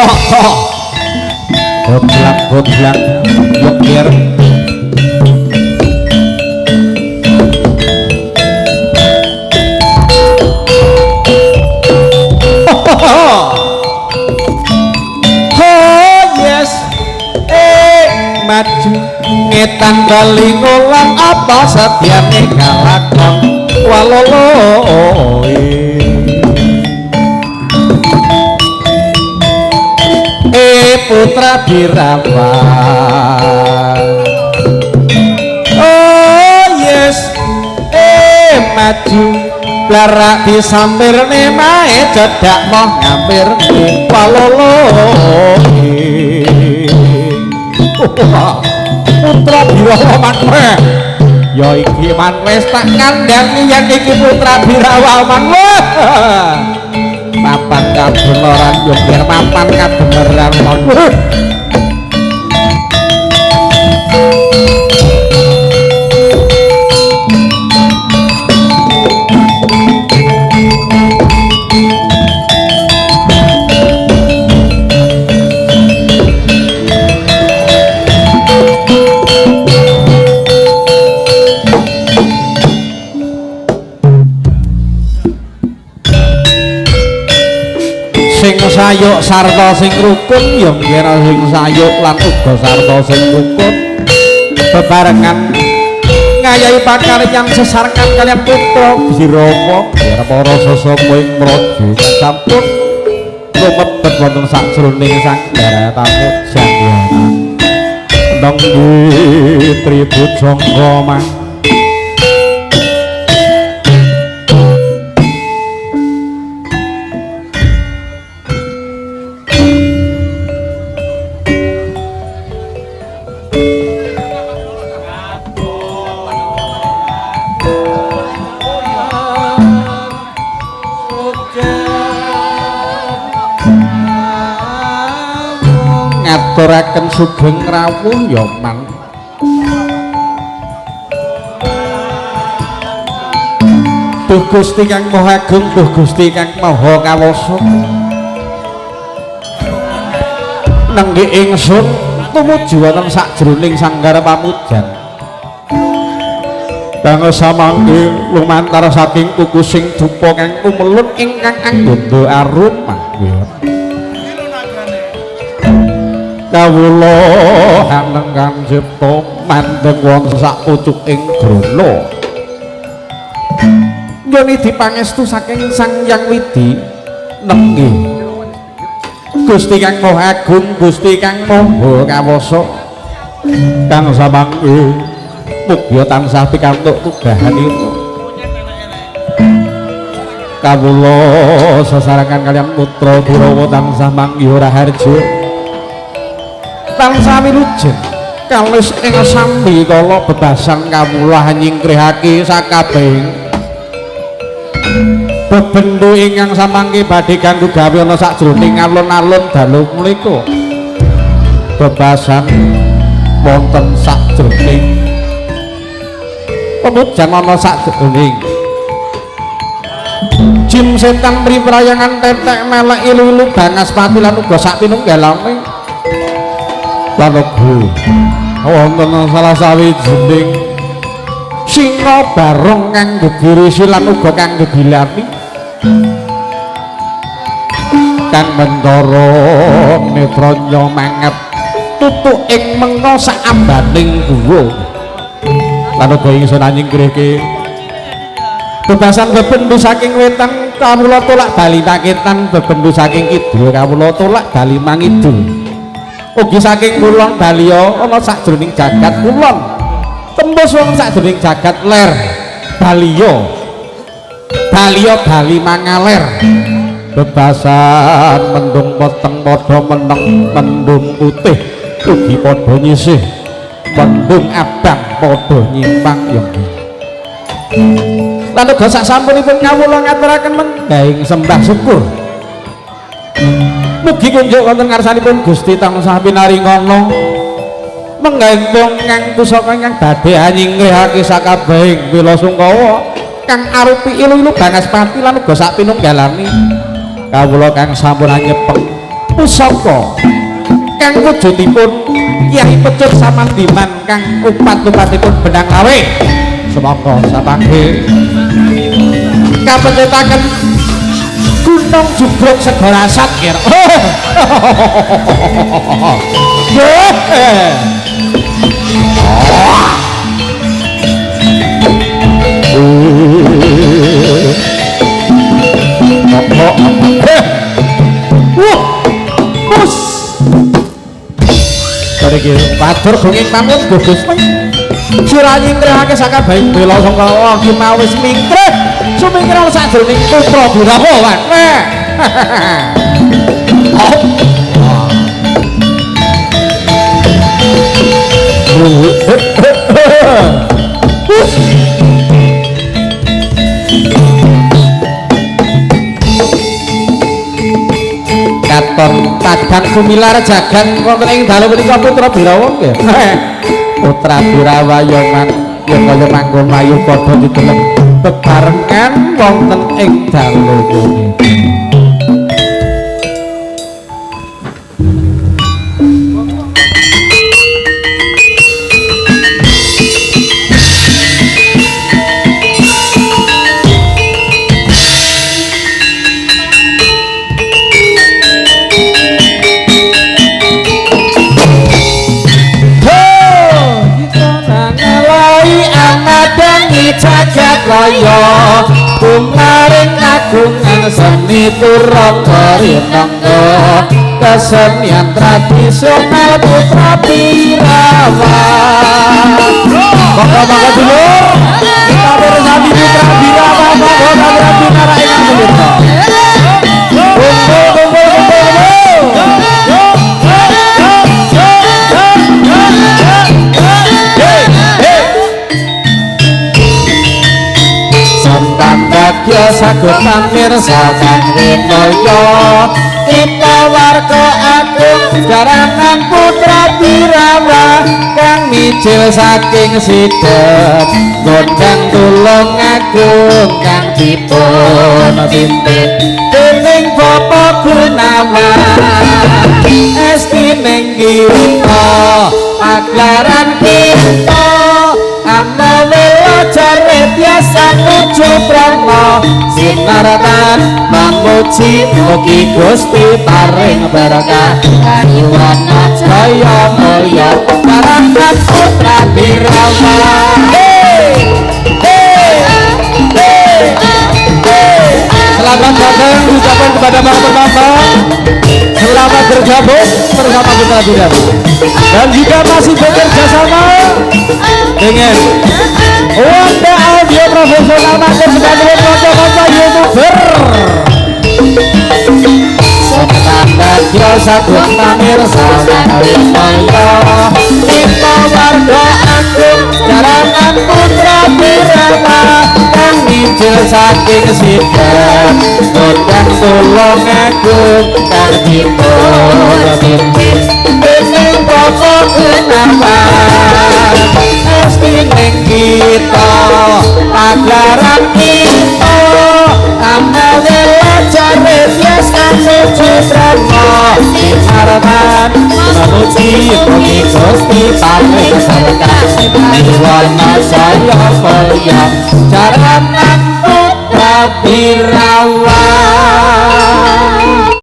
Tok. Goblak goblak yokir. Oh yes, maju ngetan bali ngulang apa setiane kalakon walolo. Putra Birawa. Oh yes, maju blarak disampirne mae cedak moh ngampirne walolo. Putra Birawa manwe. Ya iki man wis tak kandhani yen iki Putra Birawa manwe. Papan kabeneran yo biar papan kabeneran manwe. Sing sayuk sarta sing rukun ya ngira sing sayuk lan uga sarta sing rukun bebarengan ngayahi pakaryan sesarengan kaliyan putra Birawa biar para sesama ing praja sampun lumebet wonten sakjroning sanggar pamujan nenggi tribujangga mang. Ngaturaken sugeng rawuh ya mang. Duh Gusti kang Maha Agung, duh Gusti kang Maha Kawasa. Nenggih ingsun tumuju wonten sakjroning sanggar pamujan. Bangsa samangke lumantar saking kukusing dupa kang tumelun ingkang anggandha arum mangke. Kawula hanengkan cipta mandeng wonten sak pucuking grana. Nggone dipangestu saking Sang Hyang Widi nenggih Gusti kang Maha Agung, Gusti kang Maha Kawasa. Kang samangke mugi tansah pikantuk tugahanipun. Kawula sesarengan kaliyan putra Birawa tansah manggiha raharja. Tansah wilujeng kalis ing sambikala bebasan kawula nyingkrihake sakabehing bebendhu ingkang samangke badhe kanggo gawe ana sakjroning alun-alun dalu menika. Bebasan wonten sakjroning pemujan ana sakjroning jim setan priprayangan tetek melek ilu-ilu bangaspati lan uga sak pinunggalane lan uga wonten salah sawijining singa barong kang gegirisi lan uga kang gegilani kang mentara netranya mangep tutuk ing menga saambaning guwa lan uga ingsun anyingkrihke bebasan bebendu saking wetan kawula tolak bali paketan, bebendu saking kidul kawula tolak bali mangidul, ugi saking kulon baliya ana sakjroning jagat kulon tembus wong sakjroning jagat ler baliya baliya bali mangaler. Bebasan mendung peteng padha meneng, mendung putih ugi padha nyisih, mendung abang padha nyimpang ya. Lan uga sak sampunipun kawula ngaturaken menggahing sembah syukur mugi kunjuk wonten ngarsanipun Gusti tansah pinaringana menggahing kang pusaka ingkang badhe anyingrihake sakabehing bela sungkawa kang arupi ilu-ilu bangaspati lan uga sak pinunggalane kawula kang sampun anyepeng Pusaka kang wujudipun Kyai Pecut Samandiman kang upat-upatipun benang lawe. Sumangga sapangge kapecetaken Gunung Jugruk Segara Asat kira. Wah, mus. Iki padur gunging mangun gugus sira nyingkrihake sakabehing bela sangka ki mau wis mingkrih sumingkrih sajroning putra Birawa wan. Katon padang sumilar jagan wonten ing dalu punika putra Birawa nggih. Putra Birawa ya man ya kaya manggon mayu padha dideleng bebarengan wonten ing dalu punika. Jagat raya kumaring agungan seni turaka rinangga kesenian tradisional putra Birawa. Monggo-monggo dulur kita bersami putra Birawa, monggo putra Birawa ingkang pemirsa. Kumpul kumpul kumpul kumpul. Bagya sagung pamirsa kang winaya kita warga agung jaranan putra Birawa kang mijil saking sidep gondang tulung agung kang dipun pimpin dening Bapak Gunawan estining kita pagelaran kita amawela jare biasa nuju brahma sinaratan mamuji mugi Gusti paring berkah ayuwana jaya mulya jaranan putra Birawa. Selamat datang ucapan kepada para penonton, selamat bergabung bersama Putra Birawa dan juga masih bekerja sama dengan Wanda Audio Profesional matur sebagai kanca-kanca YouTuber. Bagya sagung pamirsa kaya kita warga agung jaranan putra Birawa kang mijil saking sidep gondang tulung agung kang dipun pimpin dening Bapak Gunawan estining kita pagelaran kita amawela jare biasa nuju brahma sinartan memuji mugi Gusti paring berkah ayuwana jaya mulya jaranan putra Birawa.